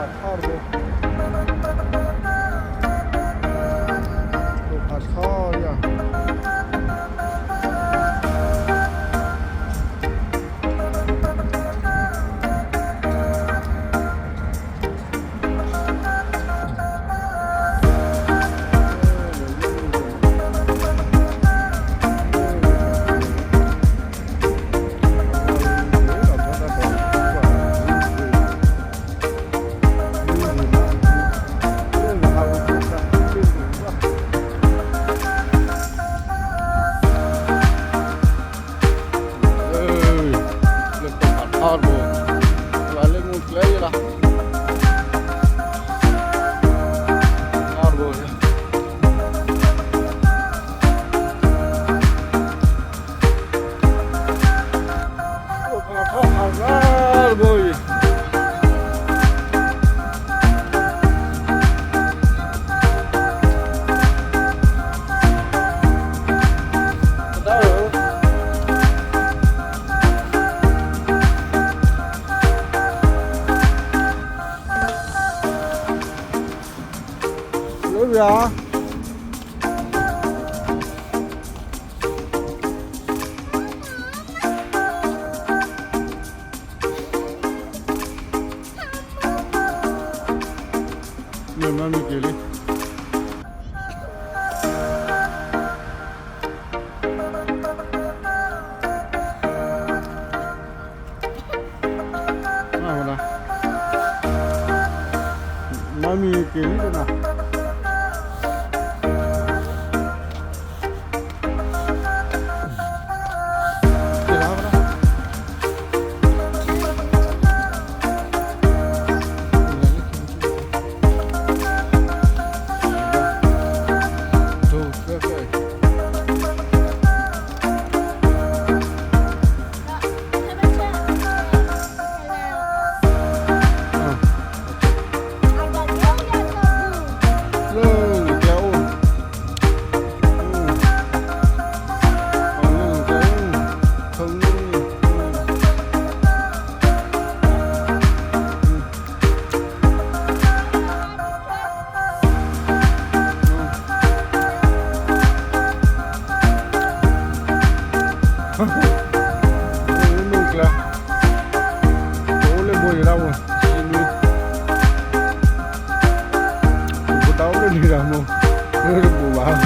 ဖးထီတဘိ, ဖးထီယၤ. လၢပှၤထီတဘိ, ပှၤလၢမူကျဲယလီၤ, ထီတဘိ, ပှၤထီတဘိအံၤ. လၢဝံၤဧါ. မ့ၢ်မ့ၢ်က့ၤလံ. မ့ၢ်မ့ၢ်က့ၤလံတနီၤ. မ့ၢ်ကျါ, ပအိၣ်လၢဘိယရၣ်ဝဲ, ပတၢ်အိၣ်လၢနံၤရမိ, လၢတပူၤဘၣ်.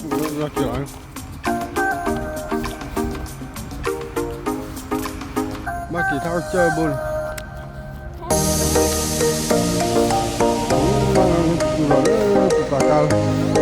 ဘၣ်က့ၤထီၣ်ကစၢၢ်ဘိန့ၣ်, လီၤလၢပပာ်ကါလီၤ.